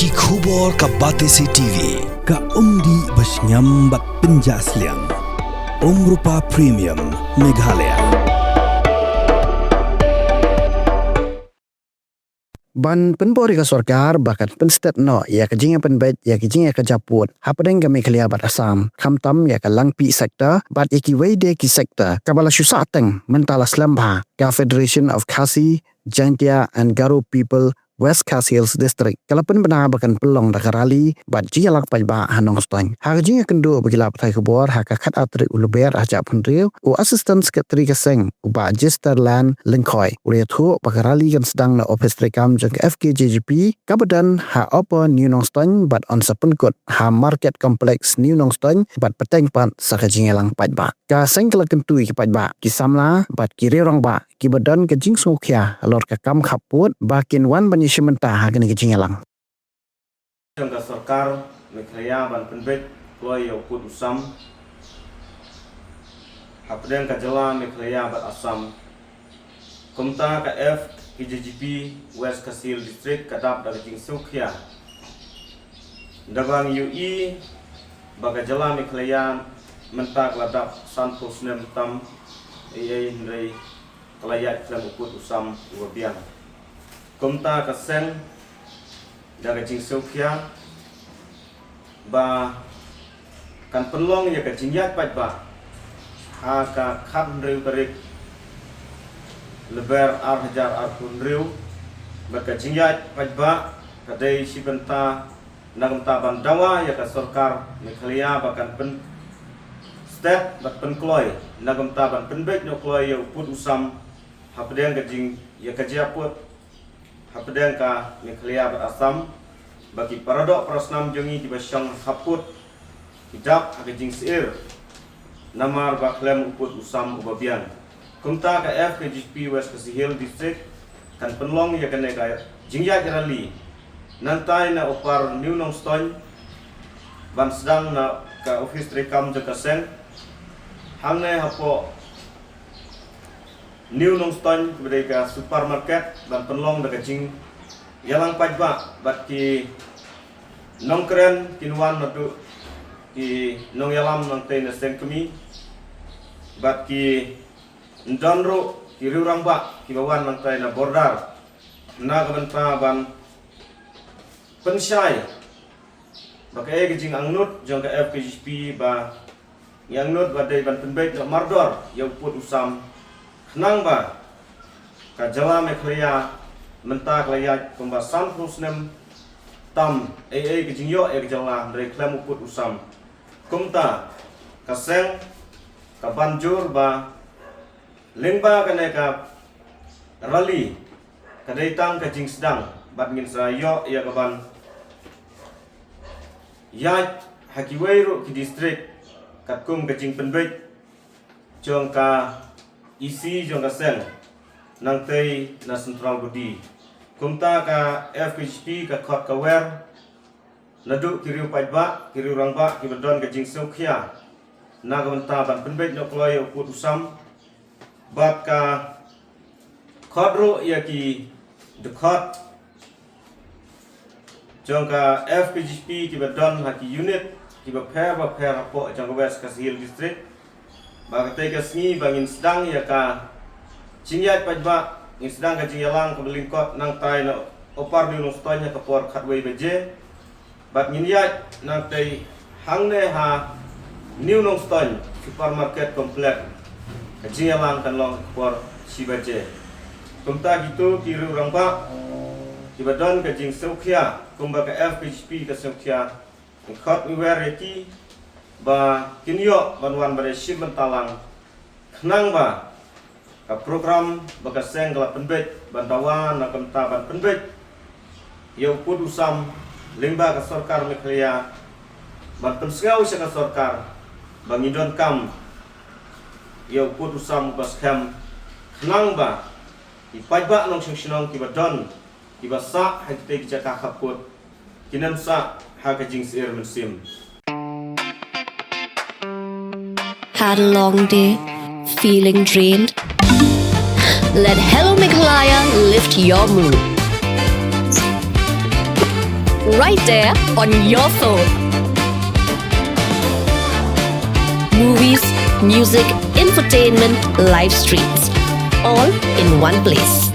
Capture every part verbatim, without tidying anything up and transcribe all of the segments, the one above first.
Ki khubor ka Batesi T V, ka umdih ba shngiam bad pynjah sliang. Umrupa Premium, Meghalaya. Ban pynbor ïa ka sorkar ba kan pynstet noh ïa ka jingïapynbeit ïa ka jingïakajia pud hapdeng ka Meghalaya bad Assam, khamtam ïa ka Langpih sector bad ïa kiwei de ki sector, kaba la shu sah teng mynta la slem bha. Ka Federation of Khasi, Jaintia and Garo People West Khasi Hills District ka la pynbna ba kan pynlong da ka rally bad jingïalang paidbah ha Nongstoiñ. Ha ka jingïakynduh bad ki lad pathai khubor ha ka khatar tarik u Lber ha Jaiñtia, u Assistant Secretary ka seng, u Bah Jesterland Lyngkhoi, u la ïathuh ba ka rally kan sdang na ophis treikam jong ka F K J G P kaba don ha Upper New Nongstoiñ bad yn sa pynkut ha Market Complex New Nongstoiñ bad bteng pat sa ka jingïalang paidbah. Ka seng ka la kyntu ïa ki paidbah, ki samla bad ki riew rangbah kiba don ka jingsngewkhia halor ka kam khap pud ba kin wan ban ïashim bynta ha kane ka jingïalang. Jong ka sorkar Meghalaya ban pynbeit kloi ïa u pud u sam hapdeng ka jylla Meghalaya bad Assam. Kumta ka F K J G P West Khasi Hills District ka dap da ka jingsngewkhia. Da ba ngi ïohi ba ka jylla Meghalaya mynta ka la dap sanphew snem tam, ei ei hynrei ka la ïaid khlem u pud u sam uba biang. Kumta ka seng da ka jingsngewkhia ba kan pynlong ïa ka jingïaid paidbah ha ka khathynriew tarik Lber ar hajar arphew hynriew. Bad ka jingïaid paidbah ka dei shi bynta na ka bynta ban dawa ïa ka sorkar Meghalaya ba kan pynstet bad pynkloi na ka bynta ban pynbeit noh kloi ïa u pud u sam hapdeng ka jingïakajia pud hapdeng ka Meghalaya bad Assam, ba ki paradoh parasnam jong ngi kiba shong ha khap pud ki dap ha ka jingsyier namar ba khlem u pud u sam uba biang. Kumta ka F K J G P West Khasi Hills District kan pynlong ïa kane ka jingïaid rally nangtai na Upper New Nongstoiñ ban sdang na ka ophis treikam jong ka seng hangne hapoh New Nongstoiñ, kaba dei ka supermarket, ban pynlong da ka jingïalang paidbah bad ki nongkren kin wan naduh ki nongïalam nangtei na seng kmie bad kin don ruh ki riew rangbah kiba wan nangtei na border na ka bynta ban pynshai ba kaei ka jingangnud jong ka F K J P ba ngi angnud ba dei ban pynbeit noh mardor ïa u pud u sam, khnang ba ka jylla Meghalaya mynta ka la ïaid kumba sanphew snem tam, ei ei ka jingïoh ïa ka jylla hynrei khlem u pud u sam. Kumta ka seng ka ban jur ba lyngba kane ka rally ka dei tang ka jingsdang bad ngin sa ïoh ïa ka ban ïaid ha kiwei ruh ki district katkum ka jingpynbeit jong ka E C jong ka seng nangtei na central body. Kumta ka F K J P ka khot ka wer naduh ki riew paidbah, ki riew rangbah kiba don ka jingsngewkhia na ka bynta ban pynbeit noh kloi ïa u pud u sam bad ka khot ruh ïa ki dkhot jong ka F K J P kiba don ha ki unit kiba pher ba pher hapoh jong ka West Khasi Hills District ba katei ka sngi ba ngin sdang ïa ka jingïaid paidbah, ngin sdang ka jingïalang kaba lyngkot nangtai na Upper New Nongstoiñ ha ka por khatwei baje. Bad ngin ïaid nangtei hangne ha New Nongstoiñ Supermarket Complex. Ka jingïalang kan long ha ka por shi baje. Kumta kito ki riew rangbah kiba don ka jingsngewkhia kumba ka F K J P ka sngewkhia, ngi khot ngi wer ïa ki ba kin ïoh ban wan ban ïashim bynta lang khnang ba ka program ba ka seng ka la pynbeit ban dawa na ka bynta ban pynbeit ïa u pud u sam lyngba ka sorkar Meghalaya, ban pynsngew sha ka sorkar ba ngi donkam ïa u pud u sam uba skhem khnang ba ki paidbah nongshong shnong kiba don kiba sah ha kitei ki jaka khap pud kin ym sah ha ka jingsyier mynsiem. Had a long day? Feeling drained? Let Hello Meghalaya lift your mood. right there on your phone. Movies, music, infotainment, live streams, all in one place.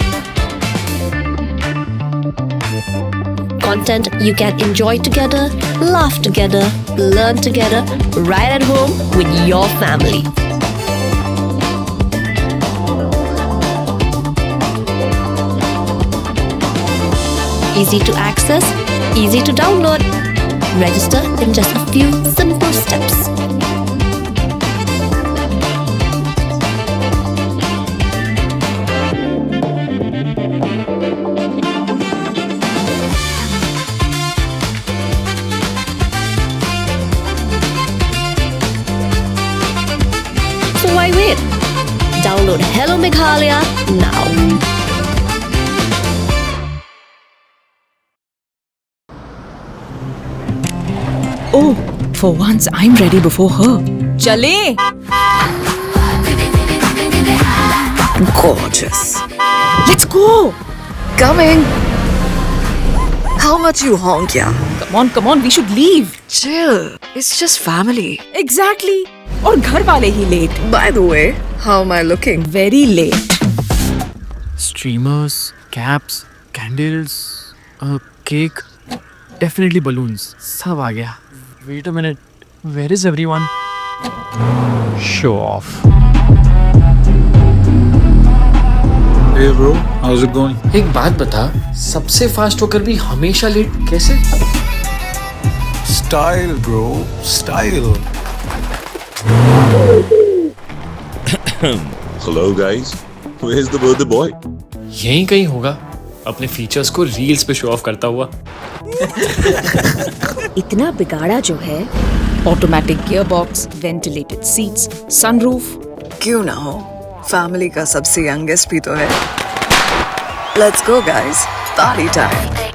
Content you can enjoy together, laugh together, learn together, right at home with your family. Easy to access, easy to download. Register in just a few simple steps. So why wait? Download Hello Meghalaya now. Oh, for once I'm ready before her. चले। Gorgeous. Let's go. Coming. How much you honk, yeah? Come on, come on, we should leave. Chill. It's just family. Exactly. और घर वाले ही late. By the way, how am I looking? Very late. Streamers, caps, candles, a cake. Definitely balloons. सब आ गया. Wait a minute. Where is everyone? Show off. Hey bro, how's it going? एक बात बता, सबसे फास्ट होकर भी हमेशा लेट कैसे? Style, bro, style. Hello guys, where's the birthday boy? यहीं कहीं होगा, अपने फीचर्स को रील्स पे शो ऑफ करता हुआ। इतना बिगाड़ा जो है। Automatic gearbox, ventilated seats, sunroof. क्यों ना हो, फैमिली का सबसे यंगेस्ट भी तो है। Let's go guys, party time.